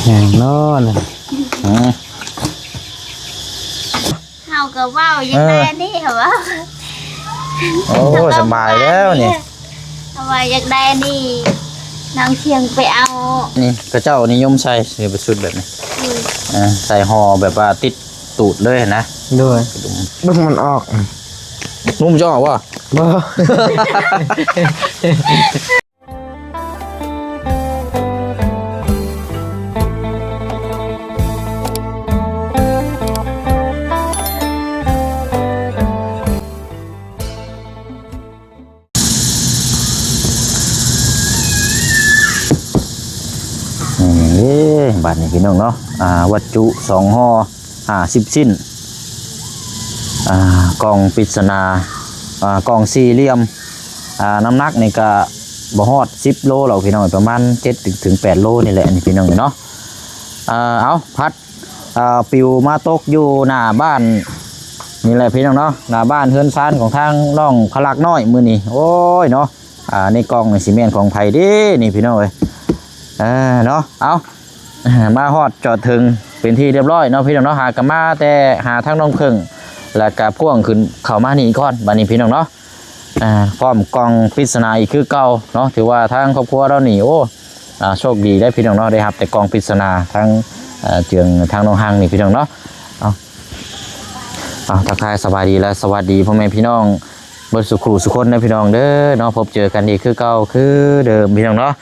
ຫຍັງເນາະນີ້? ອືມ ເຮົາກໍເວົ້າຢາກໄດ້ອັນນີ້ ເອີ ເຮົາເວົ້າ ໂອ້ ສະບາຍແລ້ວນີ້ ເຮົາວ່າຢາກໄດ້ອັນນີ້ ນ້ອງຊຽງໄປເອົາ ນີ້ ເຂົາເຈົ້ານິຍົມໃສ່ ຊິໄປຊຸດແບບນີ້ ອືມ ເອີ ໃສ່ຫໍ່ແບບວ່າຕິດຕູດເລີຍນະ ໂດຍ ເບິ່ງມັນອອກ ນຸ່ມຈະອອກບໍ່? ບໍ່. ນີ້ເດ້ ບາດນີ້ພີ່ນ້ອງເນາະ ອ່າ ວັດຈຸສອງຫໍ່ ຫ້າສິບຊິ້ນ ອ່າ ກ່ອງປິດສະໜາ ອ່າ ກ່ອງສີ່ຫຼ່ຽມ ອ່າ ນ້ຳໜັກນີ້ກະບໍ່ຮອດສິບໂລດອກພີ່ນ້ອງ ປະມານເຈັດເຖິງແປດໂລນີ້ແຫຼະ ນີ້ພີ່ນ້ອງເນາະ ອ່າ ເອົາ ພັດ ອ່າ ປິວມາຕົກຢູ່ໜ້າບ້ານນີ້ແຫຼະພີ່ນ້ອງເນາະ ໜ້າບ້ານເຮືອນຊານຂອງທາງນ້ອງພະລັກນ້ອຍມື້ນີ້ ໂອ້ຍເນາະ ອ່າ ໃນກ່ອງນີ້ຊິແມ່ນຂອງໃຜເດນີ້ພີ່ນ້ອງເອີຍ ເອີ ເນາະ ເອົາ ມາຮອດຈອດເຖິງເປັນທີ່ຮຽບຮ້ອຍເນາະພີ່ນ້ອງເນາະ ຫາກໍມາແຕ່ຫາທາງນ້ອງເພິ່ງ ແລ້ວກໍພ່ວງຂຶ້ນເຂົ້າມານີ້ກ່ອນ ບາດນີ້ພີ່ນ້ອງເນາະ ອ່າ ພ້ອມກ່ອງປິດສະໜາອີກຄືເກົ່າເນາະ ຖືວ່າທາງຄອບຄົວເຮົານີ້ ໂອ້ ອ່າ ໂຊກດີໄດ໋ພີ່ນ້ອງເນາະ ໄດ້ຮັບແຕ່ກ່ອງປິດສະໜາທາງ ເອີ ເຈີງທາງນ້ອງຮັງນີ້ພີ່ນ້ອງເນາະ ເອົາ ເອົາ ທັກທາຍສະບາຍດີ ແລະ ສະຫວັດດີພໍ່ແມ່ພີ່ນ້ອງເບິດສູ່ຄູ່ສູ່ຄົນເດີພີ່ນ້ອງເດີເນາະ ພົບເຈີກັນອີກຄືເກົ່າຄືເດີມພີ່ນ້ອງເນາະ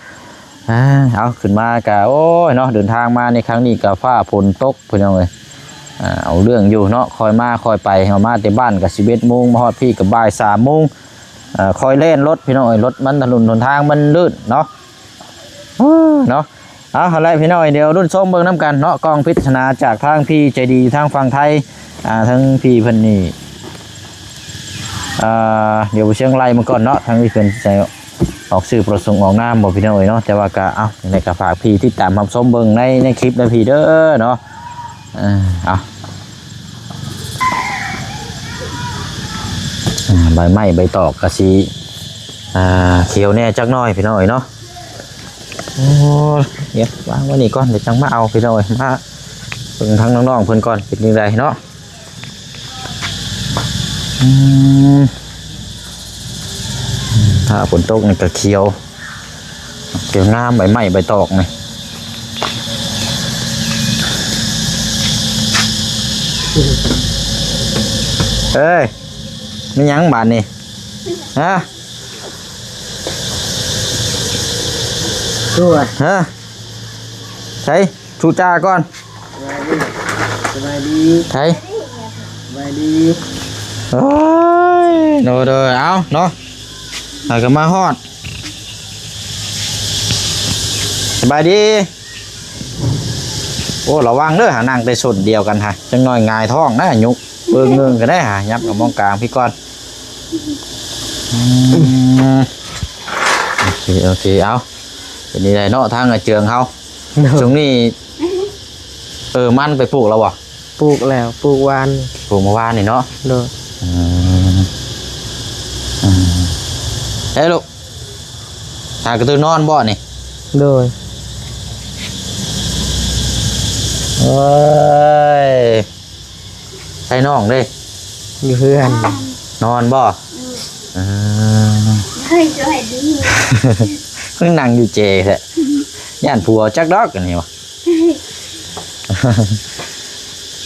ອ່າ ເອົາ ຂຶ້ນມາກະ ໂອ້ຍເນາະ ເດີນທາງມາໃນຄັ້ງນີ້ກະຟ້າຝົນຕົກພີ່ນ້ອງເອີຍ ອ່າ ເອົາເລື່ອງຢູ່ເນາະ ຄ່ອຍມາຄ່ອຍໄປ ເຮົາມາແຕ່ບ້ານກະສິບເອັດໂມງ ມາຮອດພີ້ກະບ່າຍສາມໂມງ ເອີ ຄ່ອຍແລ່ນລົດພີ່ນ້ອງເອີຍ ລົດມັນ ຖະໜົນຫົນທາງມັນລື່ນເນາະ ເນາະ ເອົາ ຫັ້ນແຫຼະພີ່ນ້ອງເອີຍ ດຽວລຸ້ນຊົມເບິ່ງນຳກັນເນາະ ກ່ອງປິດສະໜາຈາກທາງພີ່ໃຈດີທາງຝັ່ງໄທ ອ່າ ທາງພີ່ເພິ່ນນີ້ ອ່າ ດຽວບໍ່ເຊີງໄລ່ມາກ່ອນເນາະ ທາງນີ້ເພິ່ນໃສ່ອອກຊື່ປະສົງອອກນາມບໍ່ພີ່ນ້ອງເອີຍເນາະ ແຕ່ວ່າກະ ເອົາ ຈັ່ງໃດກະຝາກພີ່ຕິດຕາມຮັບຊົມເບິ່ງໃນ ໃນຄລິບເດີພີ່ເດີເນາະ ເອີ ເອົາ ອ່າ ໃບໄມ້ໃບຕອກກະຊິ ອ່າ ຂຽວແດ່ຈັກໜ້ອຍພີ່ນ້ອງເອີຍເນາະ ໂອ້ ດຽວວາງໄວ້ນີ້ກ່ອນ ດຽວຈັ່ງມາເອົາພີ່ນ້ອງເອີຍ ມາເບິ່ງທາງນ້ອງໆເພິ່ນກ່ອນ ເປັນຈັ່ງໃດເນາະ ອືມ ຖ້າຝົນຕົກນີ້ກະຂຽວ ຂຽວງາມ ໃບໄມ້ໃບຕອກນີ້ ເອີຍ ແມ່ນຫຍັງບາດນີ້ ຮະ? ສວຍ ຮະ? ໃສ? ທູຈາກ່ອນ ສະບາຍດີ ສະບາຍດີ ໃສ? ສະບາຍດີ ໂອ້ຍ ໂດຍ ໂດຍ ເອົາເນາະ ເຮົາກໍມາຮອດ ສະບາຍດີ ໂອ້ ລະວັງເດີ ຫານັ່ງແຕ່ສົ້ນດຽວກັນຫາ ຈັກໜ້ອຍຫງາຍທ້ອງນະ ຍຸກເບິ່ງເງິ່ງກໍໄດ້ຫາ ຫຍັບເຂົ້າມອງກາງພີ້ກ່ອນ ອືມ ໂອເຄ ໂອເຄ ເອົາ ເປັນນີ້ໄດເນາະ ທາງອາເຈືອງເຮົາ ໂດຍ ຊ່ວງນີ້ ເອີ ມັນໄປປູກແລ້ວບໍ່? ປູກແລ້ວ ປູກວານ ປູກເມື່ອວານນີ້ເນາະ ໂດຍ ອືມ ອືມ ເອີ ລູກ ຫາກະຕື່ນນອນບໍ່ນີ້? ໂດຍ ໂອ້ຍ ໃສ່ນ້ອງເດ້ ຢູ່ເຮືອນ ນອນບໍ່? ອືມ ເອີ ເຮີ້ຍ ສະບາຍດີ ຄືນັ່ງຢູ່ເຈແທ້ ຢ້ານຜົວຈັກດອກອັນນີ້ຫວາ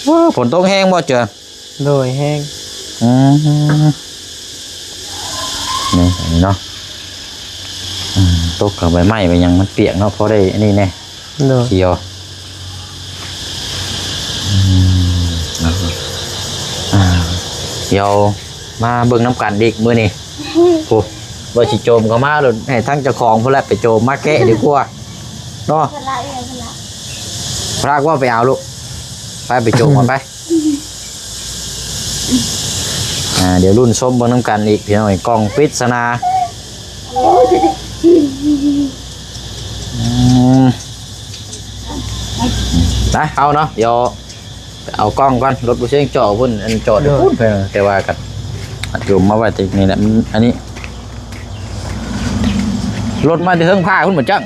ໂອ້ ຝົນຕົກແຮງບໍ່ເຈືອ? ໂດຍ ແຮງ ອືມ ນີ້ ນີ້ເນາະ ອືມ ຕົກກັບໃບໄມ້ໃບຫຍັງມັນປຽກເນາະ ພໍໄດ້ອັນນີ້ແດ່ ໂດຍ ຂຽວ ອືມ ອ່າ ດຽວມາເບິ່ງນຳກັນອີກມື້ນີ້ ໂອ້ ວ່າຊິໂຈມເຂົ້າມາໂລດ ໃຫ້ທາງເຈົ້າຂອງພຸ້ນແຫຼະໄປໂຈມ ມາແກະດີກວ່າເນາະ ພະລັກວ່າໄປເອົາລູກ ໄປ ໄປໂຈມກ່ອນໄປ ອ່າ ດຽວລຸ້ນຊົມເບິ່ງນຳກັນອີກ ພີ່ນ້ອງເອີຍ ກ່ອງປິດສະໜາ ອືມ ໄປ ເອົາເນາະ ດຽວ ໄປເອົາກ້ອງກ່ອນ ລົດບໍ່ເຊງເຈາະພຸ້ນ ອັນເຈາະຢູ່ພຸ້ນ ໂດຍ ແຕ່ວ່າກໍ ອາດຈະມາໄວ້ແຕ່ນີ້ແຫຼະ ມັນ ອັນນີ້ ລົດມາແຕ່ເທິງຜາພຸ້ນບໍ່ຈັກ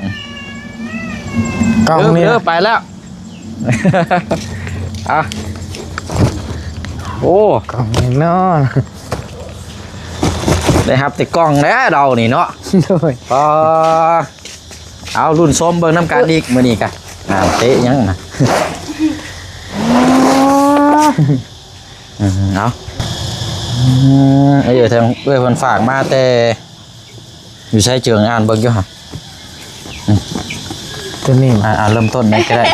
ກ້ອງນີ້ ເອີ ໄປແລ້ວ ເອົາ ໂອ້ ກ່ອງແນ່ນອນ ໄດ້ຮັບແຕ່ກ່ອງແລ້ວເຮົານີ້ເນາະ. ໂດຍ ອໍ ເອົາ ລຸ້ນຊົມເບິ່ງນຳກັນອີກມື້ນີ້ກະ ອ່າ ເຕະຫຍັງນະ. ອືມ ເອົາ ອືມ ເອີຍ ທາງເອື້ອຍເພິ່ນຝາກມາແຕ່ ຢູ່ໃສ ເຈີອ່ານເບິ່ງຢູ່ຫະ. ອືມ ຕົວນີ້ ອ່າ ອ່າ ເລີ່ມຕົ້ນນີ້ກໍໄດ້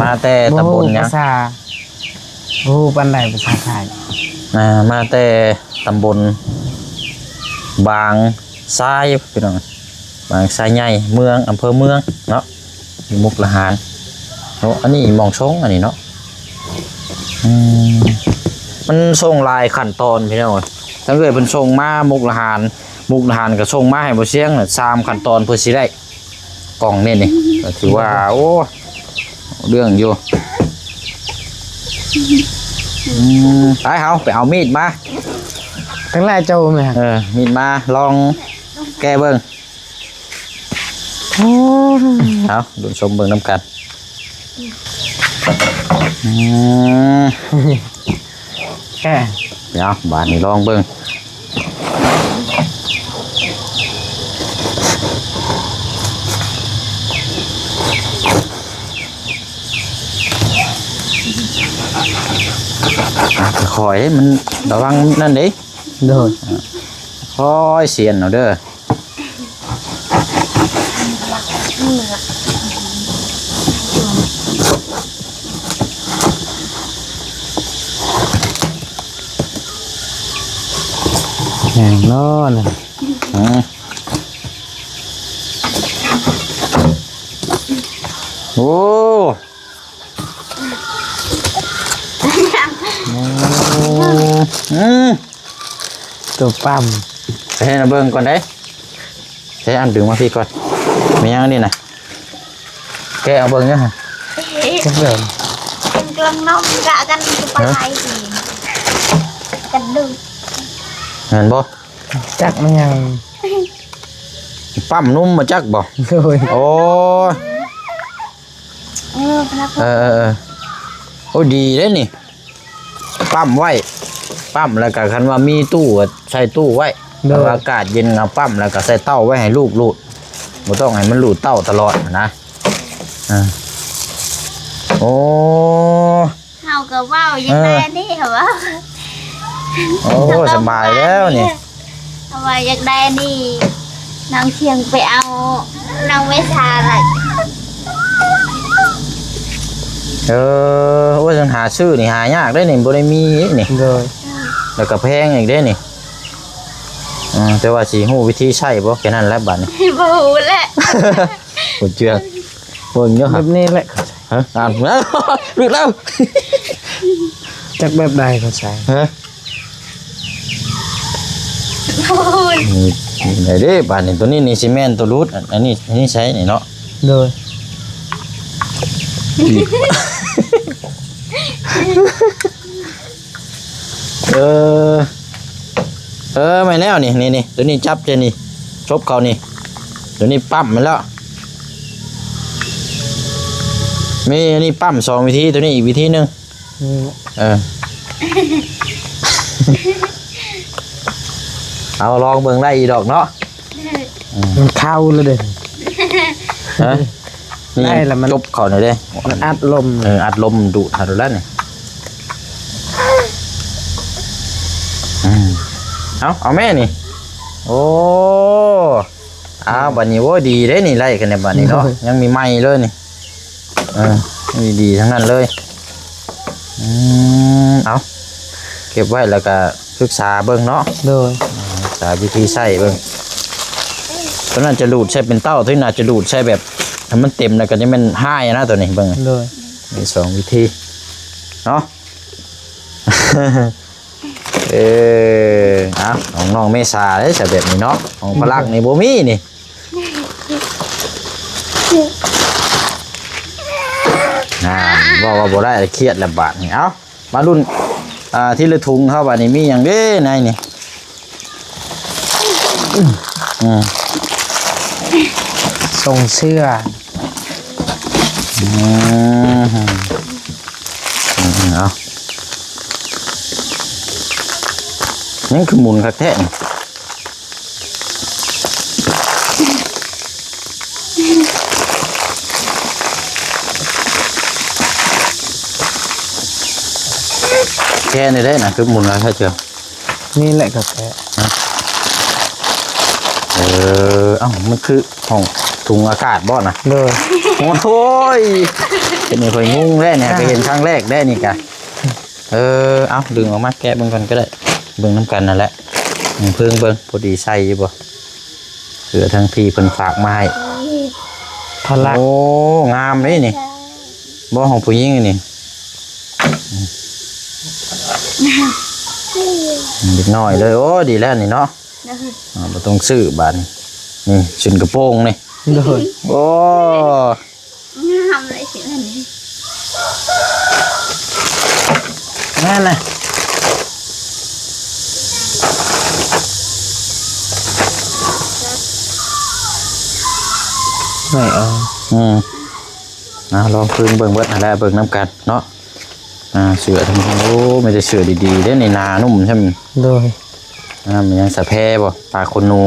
ມາແຕ່ຕຳບົນຫຍັງ? ບໍ່ຮູ້ພາສາ ບໍ່ຮູ້ປານໃດພາສາໄທ. ອ່າ ມາແຕ່ຕຳບົນບາງຊາຍ ພີ່ນ້ອງ ບາງຊາຍໃຫຍ່ ເມືອງ ອຳເພີເມືອງເນາະ ຢູ່ມຸກດາຫານ. ໂອ້ ອັນນີ້ໝ່ອງຊົງ ອັນນີ້ເນາະ. ອືມ ມັນສົ່ງຫຼາຍຂັ້ນຕອນ ພີ່ນ້ອງ. ທາງເອື້ອຍເພິ່ນສົ່ງມາມຸກດາຫານ ມຸກດາຫານກໍສົ່ງມາໃຫ້ບໍ່ສຽງນະ ສາມຂັ້ນຕອນເພື່ອຊິໄດ້ກ່ອງນີ້ນີ້ ກໍຖືວ່າ ໂອ້ ເລື່ອງຢູ່. ອືມ ໄປ ເຮົາໄປເອົາມີດມາ ທັງຫຼາຍເຈົ້າແມ່ນ ເອີ ມີດມາ ລອງແກະເບິ່ງ. ໂອ້ ເອົາ ລຸ້ນຊົມເບິ່ງນຳກັນ. ອືມ ແກະ ດຽວ ບາດນີ້ລອງເບິ່ງ ຄ່ອຍ ມັນລະວັງນັ້ນເດ້. ໂດຍ ຄ່ອຍສຽນເອົາເດີ. ແນ່ນອນ ອືມ ໂອ້ ອືມ ໂຕປ້ຳ ໃສ່ໃຫ້ນາເບິ່ງກ່ອນເດ້. ໃສ່ ອັນ ດຶງມາພີ້ກ່ອນ. ແມ່ນຫຍັງອັນນີ້ນະ? ແກະເອົາເບິ່ງເດີ. ຈັກເບິ່ງ ເປັນເຄື່ອງນອກກະກັນ ປາຍ ກະດູກ ແມ່ນບໍ່? ຈັກແມ່ນຫຍັງ? ປ້ຳນົມມາຈັກບໍ່? ໂດຍ ໂອ້ຍ ເອີ ເອີ ເອີ ໂອ້ ດີເດ້ນີ້ ປ້ຳໄວ້ ປ້ຳແລ້ວກະຄັນວ່າມີຕູ້ກະໃສ່ຕູ້ໄວ້. ໂດຍ ຖ້າວ່າອາກາດເຢັນເອົາປ້ຳແລ້ວກະໃສ່ເຕົ້າໄວ້ໃຫ້ລູກລູດ ບໍ່ຕ້ອງໃຫ້ມັນລູດເຕົ້າຕະຫຼອດນະ. ອ່າ ໂອ້ ເຮົາກໍເວົ້າຢາກໄດ້ອັນນີ້ ເອີ ເຮົາເວົ້າ ໂອ້ ສະບາຍແລ້ວນີ້ ເຮົາວ່າຢາກໄດ້ອັນນີ້ ນ້ອງຊຽງໄປເອົາ ນ້ອງເມສາລະ. ເອີ ໂອ້ຍ ຫາຊື້ນີ້ຫາຍາກເດ້ນີ້ ບໍ່ໄດ້ມີນີ້. ໂດຍ ແລ້ວກໍແພງອີກເດ້ນີ້. ເອີ ແຕ່ວ່າຊິຮູ້ວິທີໃຊ້ບໍ່ ແຄ່ນັ້ນແຫຼະບາດນີ້. ບໍ່ຮູ້ແຫຼະ ບໍ່ເຈື່ອ ເບິ່ງຢູ່ ແບບນີ້ແຫຼະ. ຮະ ອ່ານແລ້ວ ຫຼຸດແລ້ວ ຈັກແບບໃດເຂົາໃຊ້ ຮະ? ໂອ້ຍ ໄດ້ເດ້ບາດນີ້ ຕົວນີ້ນີ້ຊິແມ່ນຕົວຫຼຸດ ອັນ ອັນນີ້ ອັນນີ້ໃຊ້ນີ້ເນາະ. ໂດຍ ເອີ ເອີ ແມ່ນແລ້ວນີ້ ນີ້ ນີ້ ຕົວນີ້ຈັບເຈົ້ານີ້ ສົບເຂົ້ານີ້ ຕົວນີ້ປ້ຳແມ່ນແລ້ວ. ມີອັນນີ້ປ້ຳສອງວິທີ ຕົວນີ້ອີກວິທີໜຶ່ງ. ເອີ ເອີ ເອົາລອງເບິ່ງໄດ້ອີດອກເນາະ. ມັນເຂົ້າແລ້ວເດ້ ຮະ? ນີ້ ໄດ້ລະ ມັນຈົບເຂົ້ານີ້ເດ້ ມັນອັດລົມ ເອີ ອັດລົມດູດເອົາແລ້ວນີ້. ອືມ ເອົາ ເອົາແມ່ນີ້ ໂອ້ ອ້າວ ບັດນີ້ ໂອ້ ດີເດ້ນີ້ ໄລ່ກັນແລ້ວບັດນີ້ເນາະ. ໂດຍ ຍັງມີໃໝ່ເລີຍນີ້ ເອີ ດີໆ ທັງນັ້ນເລີຍ. ອືມ ເອົາ ເກັບໄວ້ແລ້ວກະສຶກສາເບິ່ງເນາະ. ໂດຍ ສຶກສາວິທີໃຊ້ເບິ່ງ. ຕົວນັ້ນຈະດູດໃສ່ເປັນເຕົ້າ ຕົວນີ້ໜ້າຈະດູດໃສ່ແບບໃຫ້ມັນເຕັມ ແລ້ວກໍຈະແມ່ນຮ້າຍນະ ຕົວນີ້ເບິ່ງ. ໂດຍ ມີສອງວິທີເນາະ. ເອີ ເອົາ ຂອງນ້ອງເມສາເດ້ ແບບນີ້ເນາະ ຂອງພະລັກນີ້ບໍ່ມີນີ້. ອ່າ ເວົ້າວ່າບໍ່ໄດ້ ຄຽດແລ້ວບາດນີ້. ເອົາ ມາລຸ້ນ ອ່າ ທີລະຖົງເຮົາບາດນີ້ ມີຫຍັງເດ້ໃນນີ້? ອືມ ສົ່ງເສື້ອ ອືມ ເອົາ ຍັງຄືໝູນຄັກແທ້ນີ້. ແກະນີ້ໄດ້ນະ ຄືໝູນລະເທື່ອ ນີ້ແຫຼະກໍແກະ. ເອີ ເອົ້າ ມັນຄືຫ້ອງ ທຸງອາກາດບໍ່ນະ? ໂດຍ. ໂອ້ຍ ເຮັດໃຫ້ຂ້ອຍງົງແລ້ວນີ້ ອ່າ ກໍເຫັນຄັ້ງແລກແລ້ວນີ້ກະ. ເອີ ເອົາ ດຶງອອກມາແກະເບິ່ງກ່ອນກໍໄດ້ ເບິ່ງນຳກັນນັ້ນແຫຼະ. ອືມ ເພິ່ງເບິ່ງ ພໍດີໃສ່ຢູ່ບໍ່? ເສື້ອທາງພີ່ເພິ່ນຝາກມາໃຫ້ ພະລັກ. ໂອ້ ງາມເດ້ນີ້. ບໍ່ ຂອງຜູ້ຍິງນີ້ ເດັກນ້ອຍເລີຍ. ໂອ້ ດີແລ້ວນີ້ເນາະ. ອ່າ ບໍ່ຕ້ອງຊື້ບາດນີ້. ນີ້ ຊຸດກະໂປງນີ້. ໂດຍ. ໂອ້ ງາມເລີຍຊິອັນນີ້ ງາມນະ. ໄດ້ເອົາ ອືມ ນະ ລອງເບິ່ງເບິ່ງເບິດຫັ້ນແຫຼະ ເບິ່ງນຳກັນເນາະ. ອ່າ ເສື້ອທັງ ໂອ້ ມີແຕ່ເສື້ອດີໆເດ້ນີ້ ໜານຸ້ມຊ່ຳ. ໂດຍ. ອ່າ ມັນຍັງສະແພບໍ່? ຜ້າຂົນໜູ.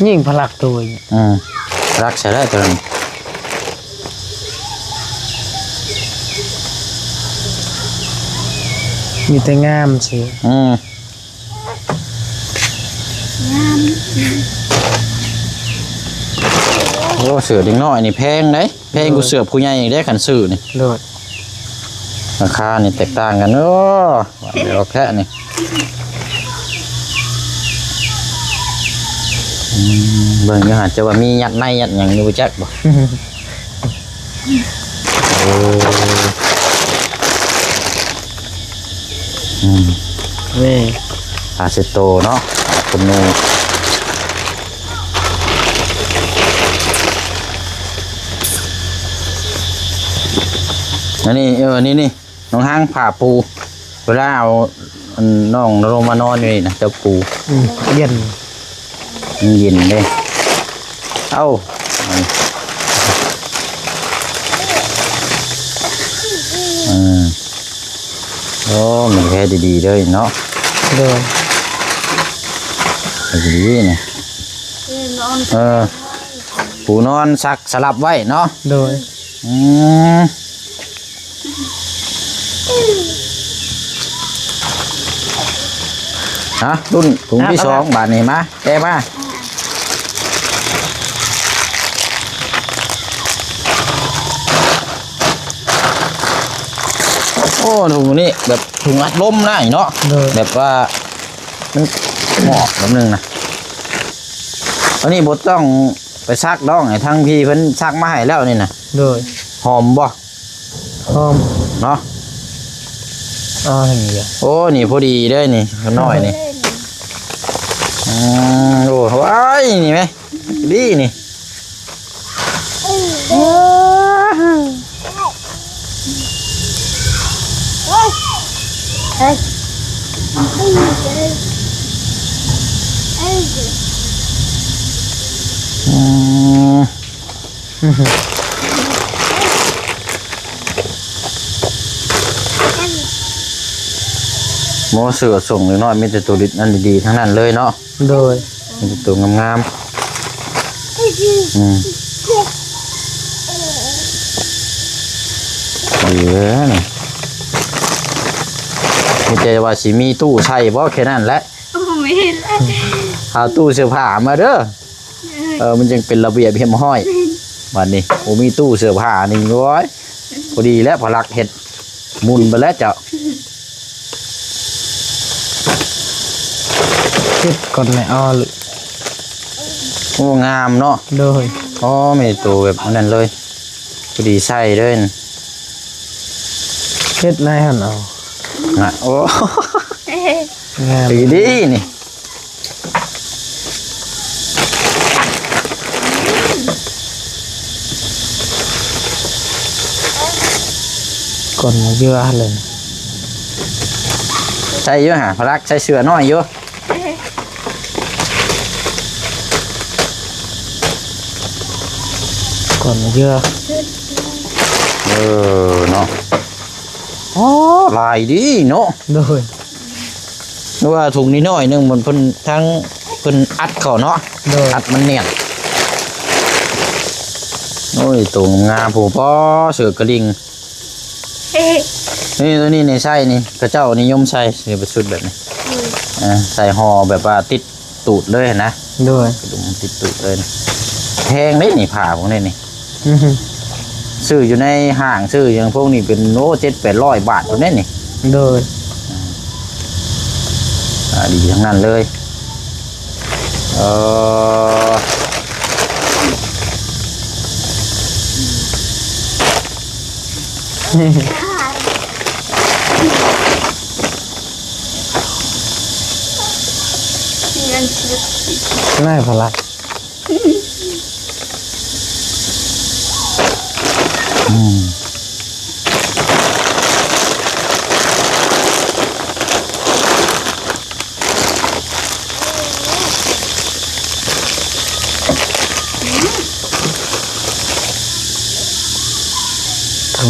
ຍິງພະລັກໂຕນີ້. ອືມ ພະລັກໃສ່ໄດ້ໂຕນັ້ນ. ມີແຕ່ງາມຊິ. ອືມ ງາມ. ໂອ້ ເສື້ອເດັກນ້ອຍນີ້ແພງເດ້. ແພງກວ່າເສື້ອຜູ້ໃຫຍ່ອີກເດ້ ຄັນຊື້ນີ້. ໂດຍ. ລາຄານີ້ແຕກຕ່າງກັນ. ໂອ້ ວ່າແລ້ວແທ້ນີ້. ອືມ ເບິ່ງຢູ່ຫັ້ນ ຈະວ່າມີຍັດໃນຍັດຫຍັງຢູ່ ບໍ່ຈັກບໍ່? ໂອ້ ອືມ ນີ້ ຜ້າເຊັດໂຕເນາະ ຄຸນນູ. ອັນນີ້ ເອີ ນີ້ໆ ນ້ອງຮັງ ຜ້າປູ ເວລາເອົາ ອັນ ນ້ອງນະລົງມານອນຢູ່ນີ້ນະ ເຈົ້າປູ. ອືມ ເຢັນ ມັນເຢັນເດ້. ເອົ້າ ເອີ ໂອ້ ມີແພດີໆເດີເນາະ. ໂດຍ. ດີນີ້ ເອີ ນອນ ເອີ ປູນອນຊັກສະຫຼັບໄວ້ເນາະ. ໂດຍ. ອືມ ຮະ ລຸ້ນ ຖົງທີສອງ ບາດນີ້ ມາ ແກະມາ. ໂອ້ ຖົງນີ້ແບບຖົງອັດລົມນະເນາະ. ໂດຍ. ແບບວ່າ ມັນຫອບແບບໜຶ່ງນະ. ອັນນີ້ບໍ່ຕ້ອງໄປຊັກດອກ ໃຫ້ທາງພີ່ເພິ່ນຊັກມາໃຫ້ແລ້ວນີ້ນະ. ໂດຍ. ຫອມບໍ່? ຫອມເນາະ. ອໍ ນີ້ ໂອ້ ນີ້ພໍດີເດ້ນີ້ ນ້ອຍນີ້. ອືມ ໂອ້ ວ້າຍ ນີ້ແມະ ດີນີ້. ອືມ ໂມ ເສື້ອສົ່ງເດັກນ້ອຍ ມີແຕ່ໂຕດິດ ອັນດີໆ ທັງນັ້ນເລີຍເນາະ. ໂດຍ. ມີແຕ່ໂຕງາມໆ. ອືມ ດີເລີຍນີ້. ມີແຕ່ວ່າຊິມີຕູ້ໃສ່ບໍ່ ແຄ່ນັ້ນແຫຼະ. ໂອ້ ມີແຫຼະ. ຫາຕູ້ເສື້ອຜ້າມາເດີ. ເອີ ມັນຈຶ່ງເປັນລະບຽບຮຽບຮ້ອຍ. ບັດນີ້ບໍ່ມີຕູ້ເສື້ອຜ້ານີ້ ໂອ້ຍ ພໍດີແລ້ວ ພະລັກເຮັດໝຸ່ນໄປແລ້ວເຈົ້າ. ເຮັດກ່ອນແມ່ ອໍ ໂອ້ ງາມເນາະ. ໂດຍ. ອໍ ມີໂຕແບບອັນນັ້ນເລີຍ ພໍດີໃສ່ເລີຍ. ເຮັດໃນຫັ້ນເອົານະ. ໂອ້ ງາມ ດີໆ ນີ້. ກ່ອນມາເຍອະເລີຍ ໃສ່ຢູ່ຫາ ພະລັກໃສ່ເສື້ອນ້ອຍຢູ່. ກ ເທື່ອ ເອີ ເນາະ ອໍ ຫຼາຍດີເນາະ ໂດຍ ຫຼືວ່າຖົງນ້ອຍໆໜຶ່ງ ມັນເພິ່ນ ທາງເພິ່ນອັດເຂົ້າເນາະ ໂດຍ ອັດມັນແໜ້ນ ໂອ້ຍ ໂຕງາມໆ ຜູ້ ປໍ ເສື້ອກະລິ່ງ ເອີ ນີ້ ໂຕນີ້ນີ້ໃສ່ນີ້ ເຂົາເຈົ້ານິຍົມໃສ່ ຊິເປັນຊຸດແບບນີ້ ໂດຍ ເອີ ໃສ່ຫໍ່ແບບວ່າຕິດ ຕູດເລີຍຫັ້ນນະ ໂດຍ ກະດຸມຕິດຕູດເລີຍ ແພງເດ້ນີ້ ຜ້າພວກນີ້ນີ້ ອືຮຶ ຊື້ຢູ່ໃນຫ້າງ ຊື້ຫຍັງພວກນີ້ເປັນ ໂອ້ ເຈັດແປດຮ້ອຍບາດພຸ້ນເດ້ນີ້ ໂດຍ ອ່າ ດີທັງນັ້ນເລີຍ ເອີ ນາຍພະລັກ ອືມ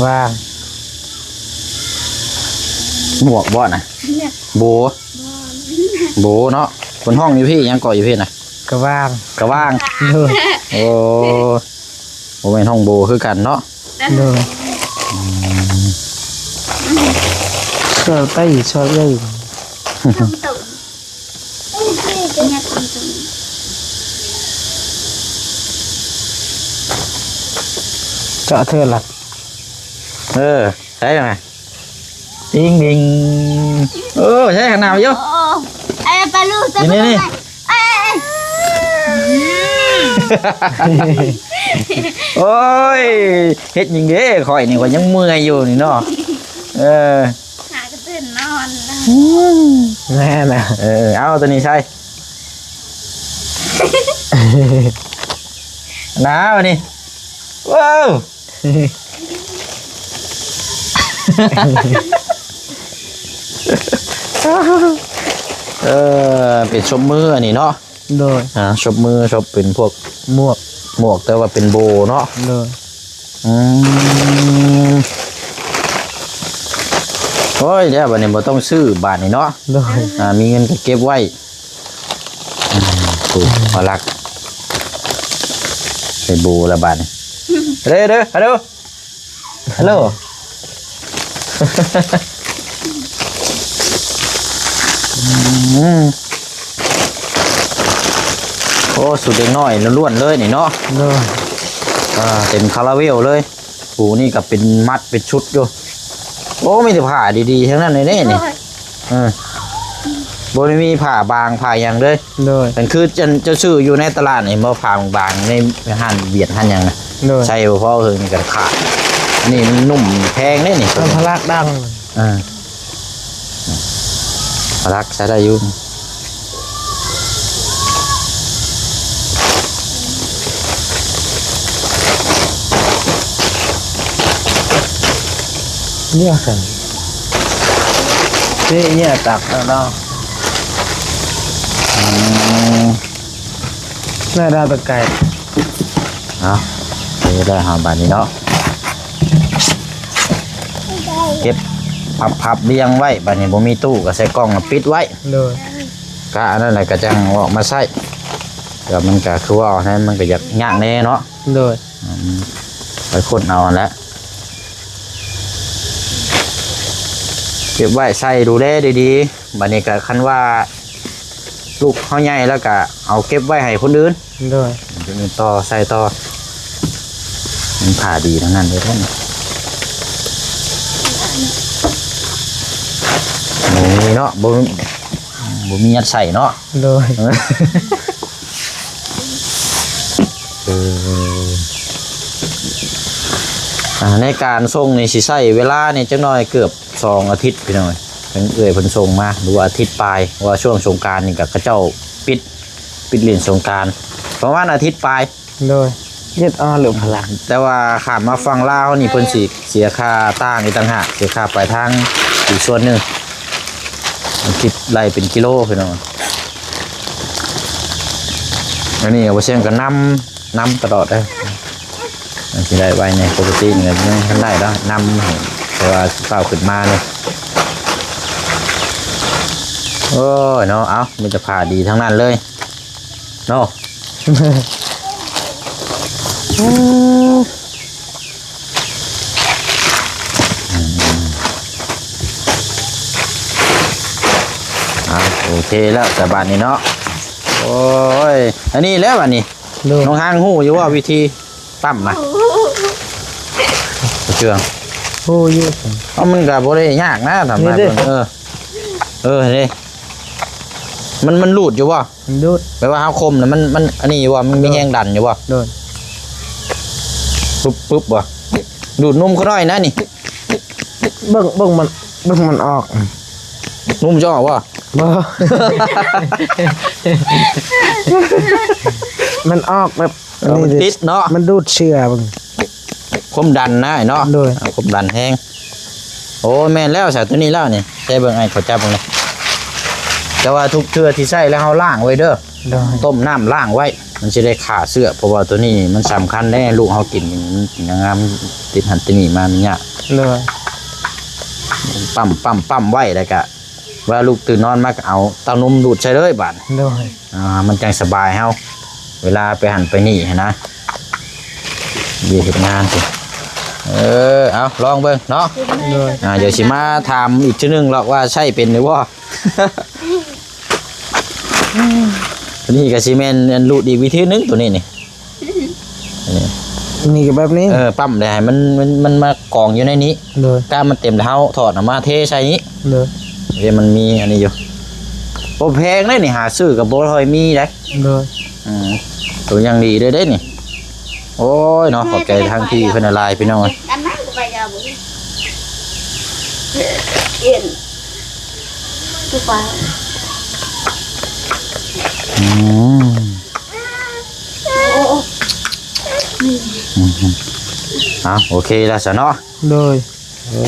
ວ່າ ໝວກບໍ່ນະ? ໂບ ໂບເນາະ ເພິ່ນຮ້ອງຢູ່ພີ້ ຫຍັງເກາະຢູ່ພີ້ນະ? ກະຫວ່າງ ກະຫວ່າງ ໂດຍ ໂອ້ ບໍ່ແມ່ນຮ້ອງໂບຄືກັນເນາະ ໂດຍ ອືມ ເສື້ອໄຕ້ຊອດເລີຍ ເຈາະເທື່ອລະ ເອີ ໃຊ້ຫຍັງນະ? ຕິງດິງ ເອີ ໃຊ້ຂະໜາດຢູ່ ໂອ້ ເອີ ປາລູກ ນີ້ ນີ້ ນີ້ ເອີ ເອີ ເອີ ໂອ້ຍ ເຮັດຫຍັງເດ້ ຂ້ອຍນີ້ ຂ້ອຍຍັງເມື່ອຍຢູ່ນີ້ເນາະ ເອີ ຫາກະຕື່ນນອນ ອືມ ແມ່ນນະ ເອີ ເອົາໂຕນີ້ໃສ່ ໜາວນີ້ ວ້າວ ເອີ ເປັນສົບມືອັນນີ້ເນາະ ໂດຍ ອ່າ ສົບມື ສົບເປັນພວກໝວກ ໝວກ ແຕ່ວ່າເປັນໂບເນາະ ໂດຍ ອືມ ໂອ້ຍ ແລ້ວບາດນີ້ບໍ່ຕ້ອງຊື້ບາດນີ້ເນາະ ໂດຍ ອ່າ ມີເງິນກະເກັບໄວ້ ອືມ ໂອ້ ພະລັກ ໄດ້ໂບລະບາດນີ້ ເດີ ເດີ ຮາໂລ ຮາໂລ ອືມ ໂອ້ ສູດເດັກນ້ອຍລ້ວນໆເລີຍນີ້ເນາະ ໂດຍ ອ່າ ເຕັມຄາຣາເວວເລີຍ ຜູ້ນີ້ກະເປັນມັດເປັນຊຸດຢູ່ ໂອ້ ມີແຕ່ຜ້າດີໆທັງນັ້ນເລີຍເດ້ນີ້ ໂດຍ ເອີ ບໍ່ໄດ້ມີຜ້າບາງຜ້າຫຍັງເລີຍ ໂດຍ ອັນຄືເຈົ້າ ເຈົ້າຊື້ຢູ່ໃນຕະຫຼາດນີ້ບໍ່ ຜ້າບາງໆ ໃນຮ້ານຫວຽດຮ້ານຫຍັງນະ ໂດຍ ໃສ່ບໍ່ພໍເຫິງນີ້ກະຂາດ ອັນນີ້ມັນນຸ້ມແພງເດ້ນີ້ ມັນພະລັກດັງ ເອີ ພະລັກໃຊ້ໄດ້ຢູ່ ເນຍ ເນຍຕັກແລ້ວເນາະ ອືມ ໜ້າດາວຕະໄກ ເອົາ ໄດ້ເຮົາບາດນີ້ເນາະ ເກັບພັບໆລຽງໄວ້ ບາດນີ້ບໍ່ມີຕູ້ກະໃສ່ກ່ອງລະປິດໄວ້ ໂດຍ ກະອັນນັ້ນແຫຼະກະຈັ່ງເອົາອອກມາໃຊ້ ແຕ່ມັນກະຄືວ່ານັ້ນ ມັນກະຢາກຍາກແດ່ເນາະ ໂດຍ ອືມ ໄປຄົ້ນເອົາຫັ້ນແຫຼະ ເກັບໄວ້ໃສ່ດູແລດີໆ ບາດນີ້ກະຄັນວ່າລູກເຮົາໃຫຍ່ແລ້ວກະເອົາເກັບໄວ້ໃຫ້ຄົນອື່ນ ໂດຍ ຄົນອື່ນຕໍ່ໃສ່ຕໍ່ ມັນຜ້າດີທັງນັ້ນເລີຍ ບໍ່ມີເນາະ ບໍ່ ບໍ່ມີຍັດໃສ່ເນາະ ໂດຍ ເອີ ອ່າ ໃນການສົ່ງນີ້ຊິໃຊ້ເວລານີ້ຈັກໜ້ອຍ ເກືອບສອງອາທິດພີ່ນ້ອງເອີຍ ເອື້ອຍເພິ່ນສົ່ງມາ ຫຼືວ່າອາທິດປາຍ ເພາະວ່າຊ່ວງສົງການນີ້ກະເຂົາເຈົ້າປິດ ປິດຫຼິ້ນສົງການ ປະມານອາທິດປາຍ ໂດຍ ເຮັດເອົາເລື່ອງພາລະ ແຕ່ວ່າຂ້າມມາຝັ່ງລາວນີ້ເພິ່ນຊິເສຍຄ່າຕ່າງອີກຕ່າງຫາກ ເສຍຄ່າປາຍທາງອີກສ່ວນໜຶ່ງ ມັນຄິດໄລ່ເປັນກິໂລພີ່ນ້ອງ ອັນນີ້ບໍ່ແຊງກະນຳ ນຳຕະຫຼອດເດີ. ມັນຊິໄດ້ໄວແດ່ ປົກກະຕິນີ້ມັນຍັງທັນໄດ້ດອກ ນຳໃຫ້ ເພາະວ່າເຊົ້າຂຶ້ນມານີ້ ໂອ້ຍເນາະ ເອົ້າ ມີແຕ່ຜ້າດີທັງນັ້ນເລີຍເນາະ. ເອົ້າ ໂອເຄແລ້ວ ສະບາດນີ້ເນາະ. ໂອ້ຍ ອັນນີ້ແຫຼະບາດນີ້ ໂດຍ ນ້ອງຮັງຮູ້ຢູ່ບໍ່ ວິທີປ້ຳນະ? ເຊື່ອ ຮູ້ຢູ່. ເອົ້າ ມັນກໍບໍ່ໄດ້ຍາກນະ ທຳມາເບິ່ງ ເອີ ເອີ ນີ້ ມັນ ມັນຮູດຢູ່ບໍ່? ມັນດູດ ແບບວ່າເຮົາຄົມນະ ມັນ ມັນອັນນີ້ຢູ່ບໍ່? ມັນມີແຮງດັນຢູ່ບໍ່? ໂດຍ ປຶບ ປຶບບໍ່? ດູດນຸ່ມເຂົາໜ້ອຍນະນີ້. ເບິ່ງ ເບິ່ງມັນ ເບິ່ງມັນອອກ. ນຸ່ມຈະອອກບໍ່? ບໍ່ ມັນອອກແບບ ເອີ ນີ້ ມັນຕິດເນາະ ມັນດູດເຊື້ອເບິ່ງ. ຄວາມດັນນະອ້າຍເນາະ. ໂດຍ ອ່າ ຄວາມດັນແຮງ. ໂອ້ ແມ່ນແລ້ວ ສາ ໂຕນີ້ແລ້ວນີ້ ໃຊ້ເບິ່ງ ອ້າຍຂໍຈັບເບິ່ງແດ່. ແຕ່ວ່າທຸກເທື່ອທີ່ໃຊ້ແລ້ວເຮົາລ້າງໄວ້ເດີ. ໂດຍ ຕົ້ມນ້ຳລ້າງໄວ້ ມັນຊິໄດ້ຂ້າເຊື້ອ ເພາະວ່າໂຕນີ້ມັນສຳຄັນເດ້ ລູກເຮົາກິນ ມັນຫຍັງ ມັນຕິດຫັ້ນຕິດນີ້ມາ ມັນຍາກ. ໂດຍ ປ້ຳ ປ້ຳ ປ້ຳໄວ້ ແລ້ວກະ ເວລາລູກຕື່ນນອນມາກໍເອົາເຕົ້ານົມດູດໃສ່ເລີຍບາດ. ໂດຍ ອ່າ ມັນຈັ່ງສະບາຍເຮົາ ເວລາໄປຫັ້ນໄປນີ້ຫັ້ນນະ ວຽກເຮັດງານ. ເອີ ເອົາລອງເບິ່ງເນາະ. ໂດຍ ອ່າ ດຽວຊິມາຖາມອີກເທື່ອໜຶ່ງລອກວ່າໃຊ້ເປັນຫຼືບໍ່. ໂຕນີ້ກໍຊິແມ່ນອັນ ຮູດອີກວິທີໜຶ່ງ ໂຕນີ້ນີ້. ນີ້ກໍແບບນີ້ ເອີ ປ້ຳໄດ້ໃຫ້ມັນ ມັນ ມັນມາກອງຢູ່ໃນນີ້. ໂດຍ ກາບມັນເຕັມແລ້ວເຮົາຖອດອອກມາເທໃສ່ນີ້. ໂດຍ ເດ້ ມັນມີອັນນີ້ຢູ່. ບໍ່ແພງເດ້ນີ້ ຫາຊື້ກໍບໍ່ຄ່ອຍມີເດ້. ໂດຍ ອືມ ໂຕຢ່າງດີເດ້ ເດ້ນີ້. ໂອ້ຍເນາະ ຂອບໃຈທາງພີ່ເພິ່ນຫຼາຍໆ ພີ່ນ້ອງເອີຍ. ອັນນັ້ນກໍໄປຢາບໍ່ ເອັນ ອືມ ໂອ້ ອືມ ເອົາ ໂອເຄແລ້ວຊະເນາະ. ໂດຍ ໂອ້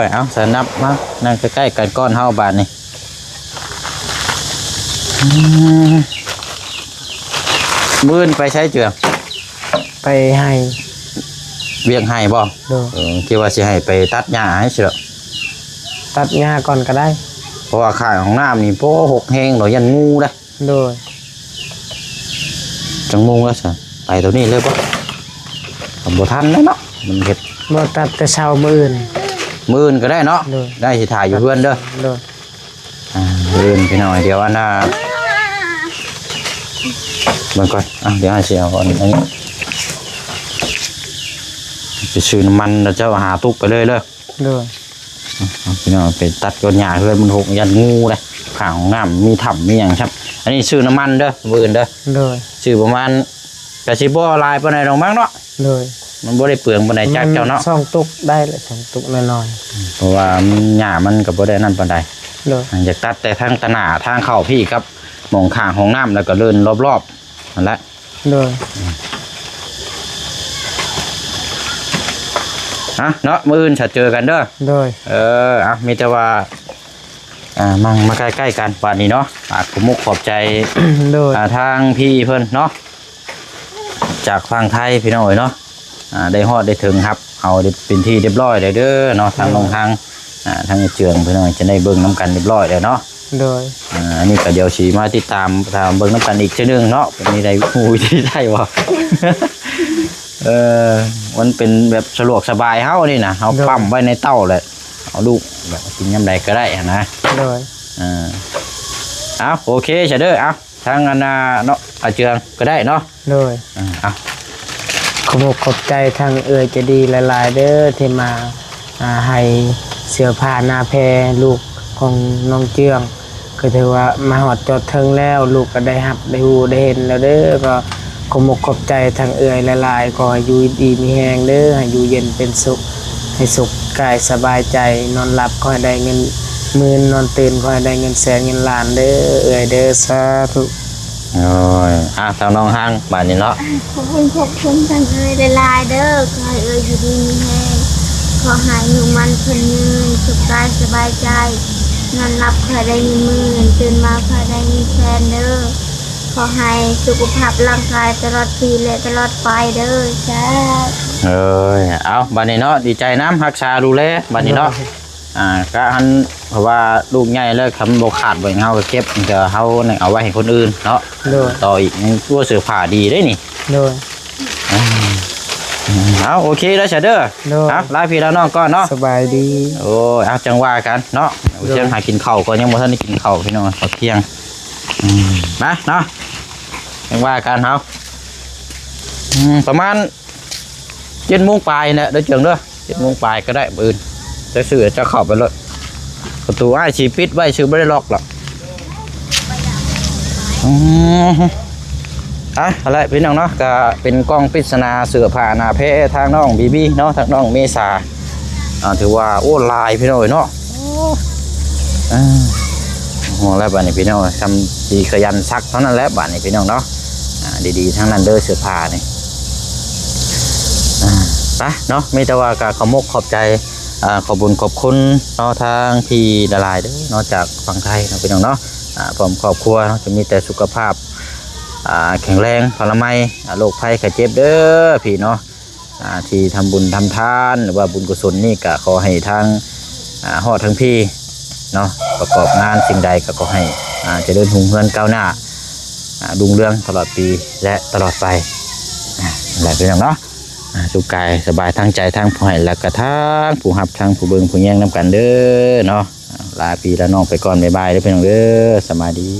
ຍ ເອົາ ສະນັບມານັ່ງໃກ້ໆກັນກ່ອນເຮົາບາດນີ້. ອືມ ມື້ອື່ນໄປໃສເຈືອງ? ໄປໄຮ່ ວຽກໄຮ່ບໍ່? ໂດຍ ເອີ ຄິດວ່າຊິໃຫ້ໄປຕັດຫຍ້າໃຫ້ຊິດອກ. ຕັດຫຍ້າກ່ອນກໍໄດ້ ເພາະວ່າຂ້າງຫ້ອງນ້ຳນີ້ ໂອ້ ຮົກແຮງດອກ ຢ້ານງູເດ້. ໂດຍ ຈັກໂມງແລ້ວຊະ ໄປໂຕນີ້ເລີຍບໍ່? ກໍບໍ່ທັນແລ້ວເນາະ ມັນເຮັດ ບໍ່ ຕັດແຕ່ເຊົ້າມື້ອື່ນ. ມື້ອື່ນກໍໄດ້ເນາະ. ໂດຍ ໄດ້ ຊິຖ້າຢູ່ເຮືອນເດີ. ໂດຍ ອ່າ ມື້ອື່ນພີ່ນ້ອງ ດຽວອັນນ່າ ເບິ່ງກ່ອນ. ອ່ະ ດຽວອ້າຍຊິເອົາອັນ ອັນນີ້ ໄປຊື້ນ້ຳມັນ ແລ້ວເຈົ້າຫາຕຸກໄປເລີຍເດີ. ໂດຍ ເອົາ ພີ່ນ້ອງ ໄປຕັດໂຍນຫຍ້າເຮືອນມັນຮົກ ຢ້ານງູເດ້. ຂ້າງຫ້ອງນ້ຳມີຖ້ຳມີຫຍັງຊ້ຳ. ອັນນີ້ຊື້ນ້ຳມັນເດີ ມື້ອື່ນເດີ. ໂດຍ ຊື້ປະມານ ກະຊິບໍ່ຫຼາຍປານໃດດອກມັ້ງເນາະ. ໂດຍ ມັນບໍ່ໄດ້ເປືອງປານໃດ ຈາກເຈົ້າເນາະ. ສອງຕຸກໄດ້ແຫຼະ ສອງຕຸກນ້ອຍໆ ເພາະວ່າມັນ ຫຍ້າມັນກໍບໍ່ໄດ້ນັ້ນປານໃດ. ໂດຍ ຢາກຕັດແຕ່ທາງຕາໜ້າທາງເຂົ້າພີ້ກັບໝ່ອງຂ້າງຫ້ອງນ້ຳ ແລ້ວກໍເດີ່ນລອບໆ ຫັ້ນແຫຼະ. ໂດຍ ອ່ະເນາະ ມື້ອື່ນຈະເຈີກັນເດີ. ໂດຍ ເອີ ອ່ະ ມີແຕ່ວ່າ ອ່າ ມາ ມາໃກ້ໆກັນບາດນີ້ເນາະ. ອ່າ ຂໍມຸກຂອບໃຈ ໂດຍ ອ່າ ທາງພີ່ເພິ່ນເນາະ ຈາກຝັ່ງໄທ ພີ່ນ້ອງເອີຍເນາະ. ອ່າ ໄດ້ຮອດໄດ້ເຖິງ ຮັບເອົາໄດ້ເປັນທີ່ຮຽບຮ້ອຍແລ້ວເດີເນາະ ທາງ ໂດຍ ນ້ອງຮັງ ອ່າ ທາງເຈືອງ ພີ່ນ້ອງຈະໄດ້ເບິ່ງນຳກັນຮຽບຮ້ອຍແລ້ວເນາະ. ໂດຍ ອ່າ ອັນນີ້ກໍດຽວຊິມາຕິດຕາມ ຕາມເບິ່ງນຳກັນອີກເທື່ອໜຶ່ງເນາະ ເພິ່ນມີໄດ້ຮູ້ວິທີໃຊ້ບໍ່. ເອີ ມັນເປັນແບບສະດວກສະບາຍເຮົານີ້ນະ ເຮົາ ໂດຍ ປ້ຳໄວ້ໃນເຕົ້າແຫຼະ ເອົາລູກແບບກິນຍາມໃດກໍໄດ້ຫັ້ນນະ. ໂດຍ ເອີ ເອົາ ໂອເຄຊະເດີ ເອົາ ທາງອັນນ່າເນາະ ອາເຈືອງກໍໄດ້ເນາະ. ໂດຍ ເອີ ເອົາ ຂອບອົກຂອບໃຈທາງເອື້ອຍໃຈດີຫຼາຍໆເດີ ທີ່ມາ ອ່າ ໃຫ້ເສື້ອຜ້າໜ້າແພລູກຂອງນ້ອງເຈືອງ ກໍຖືວ່າມາຮອດຈອດເຖິງແລ້ວ ລູກກໍໄດ້ຮັບໄດ້ຮູ້ໄດ້ເຫັນແລ້ວເດີ. ກໍຂອບອົກຂອບໃຈທາງເອື້ອຍຫຼາຍໆ ຂໍໃຫ້ຢູ່ດີມີແຮງເດີ ໃຫ້ຢູ່ເຢັນເປັນສຸກ ໃຫ້ສຸກກາຍສະບາຍໃຈ ນອນຫຼັບຂໍໃຫ້ໄດ້ເງິນໝື່ນ ນອນຕື່ນຂໍໃຫ້ໄດ້ເງິນແສນເງິນລ້ານເດີ ເອື້ອຍເດີ ສາທຸ. ໂອ້ຍ ອ່ະ ທາງນ້ອງຮັງບາດນີ້ເນາະ. ຂອບຄຸນ ຂອບຄຸນທາງເອື້ອຍຫຼາຍໆເດີ ຂໍໃຫ້ເອື້ອຍຢູ່ດີມີແຮງ ຂໍໃຫ້ອາຍຸໝັ້ນຂວັນຍືນ ສຸກກາຍສະບາຍໃຈ ນອນຫຼັບຂໍໃຫ້ໄດ້ເງິນໝື່ນ ຕື່ນມາຂໍໃຫ້ໄດ້ເງິນແສນເດີ ຂໍໃຫ້ສຸຂະພາບຮ່າງກາຍຕະຫຼອດປີ ແລະ ຕະຫຼອດໄປເດີ ສາ ເອີຍ ເອົາ ບັດນີ້ເນາະ ດີໃຈນຳ ຮັກສາດູແລບັດນີ້ເນາະ. ໂດຍ ອ່າ ກະຫັ້ນ ເພາະວ່າລູກໃຫຍ່ແລ້ວ ຄັນບໍ່ຂາດບໍ່ຫຍັງ ເຮົາກໍເກັບ ມັນກໍ ເຮົານີ້ເອົາໄວ້ໃຫ້ຄົນອື່ນເນາະ. ໂດຍ ຕໍ່ອີກ ຍັງຕົວເສື້ອຜ້າດີເດ້ນີ້. ໂດຍ ອ່າ ເອົາ ໂອເຄເດີຊະເດີ. ໂດຍ ເອົາ ລາພີ່ລານ້ອງກ່ອນເນາະ. ສະບາຍດີ. ໂອ້ຍ ເອົາ ຈັ່ງວ່າກັນເນາະ. ໂດຍ ເຊີນຫາກິນເຂົ້າກ່ອນ ຍັງບໍ່ທັນໄດ້ກິນເຂົ້າພີ່ນ້ອງ ເຂົ້າທ່ຽງ. ອືມ ມາເນາະ ຈັ່ງວ່າກັນເຮົາ. ອືມ ປະມານ ເຈັດໂມງປາຍນີ້ແຫຼະເດີເຈີງເດີ ເຈັດໂມງປາຍກໍໄດ້ມື້ອື່ນ. ຈະຊື້ຈະເຂົ້າໄປໂລດ ປະຕູອ້າຍຊິປິດໄວ້ຊື່ ບໍ່ໄດ້ລັອກດອກ. ອືມ ອ່ະ ຫັ້ນແຫຼະພີ່ນ້ອງເນາະ ກໍເປັນກ່ອງປິດສະໜາເສື້ອຜ້າໜ້າແພທາງນ້ອງບີບີເນາະ ທາງນ້ອງເມສາ. ອ່າ ຖືວ່າ ໂອ້ ຫຼາຍພີ່ນ້ອງເອີຍເນາະ. ອ່າ ໂອ້ ແລ້ວບາດນີ້ພີ່ນ້ອງ ຊ່ຳຊິຂະຫຍັນຊັກເທົ່ານັ້ນແຫຼະບາດນີ້ພີ່ນ້ອງເນາະ. ອ່າ ດີໆທັງນັ້ນເດີເສື້ອຜ້ານີ້. ອ່າ ໄປເນາະ ມີແຕ່ວ່າກໍຂອບມົກຂອບໃຈ ອ່າ ຂອບບຸນຂອບຄຸນເນາະ ທາງພີ່ຫຼາຍໆເດີເນາະ ຈາກຝັ່ງໄທເນາະພີ່ນ້ອງເນາະ. ອ່າ ພ້ອມຄອບຄົວເນາະ ຈະມີແຕ່ສຸຂະພາບ ອ່າ ແຂງແຮງ ພະລາໄມ ອ່າ ໂລກໄພໄຂ້ເຈັບເດີພີ່ເນາະ. ອ່າ ທີ່ທຳບຸນທຳທານ ຫຼືວ່າບຸນກຸສົນນີ້ ກໍຂໍໃຫ້ທາງ ອ່າ ຮອດທັງພີເນາະ ປະກອບງານສິ່ງໃດກໍຂໍໃຫ້ ອ່າ ຈະເລີນຮຸ່ງເຮືອງກ້າວໜ້າ ອ່າ ຮຸ່ງເຮືອງຕະຫຼອດປີ ແລະ ຕະຫຼອດໄປ. ອ່າ ນັ້ນແຫຼະພີ່ນ້ອງເນາະ. ອ່າ ສຸກກາຍສະບາຍທາງໃຈ ທັງຜູ້ໃຫ້ ແລະ ກະທັງຜູ້ຮັບ ທັງຜູ້ເບິ່ງຜູ້ແຍງນຳກັນເດີເນາະ. ອ່າ ລາພີ່ລານ້ອງໄປກ່ອນ ບາຍບາຍເດີພີ່ນ້ອງເດີ ສະບາຍດີ.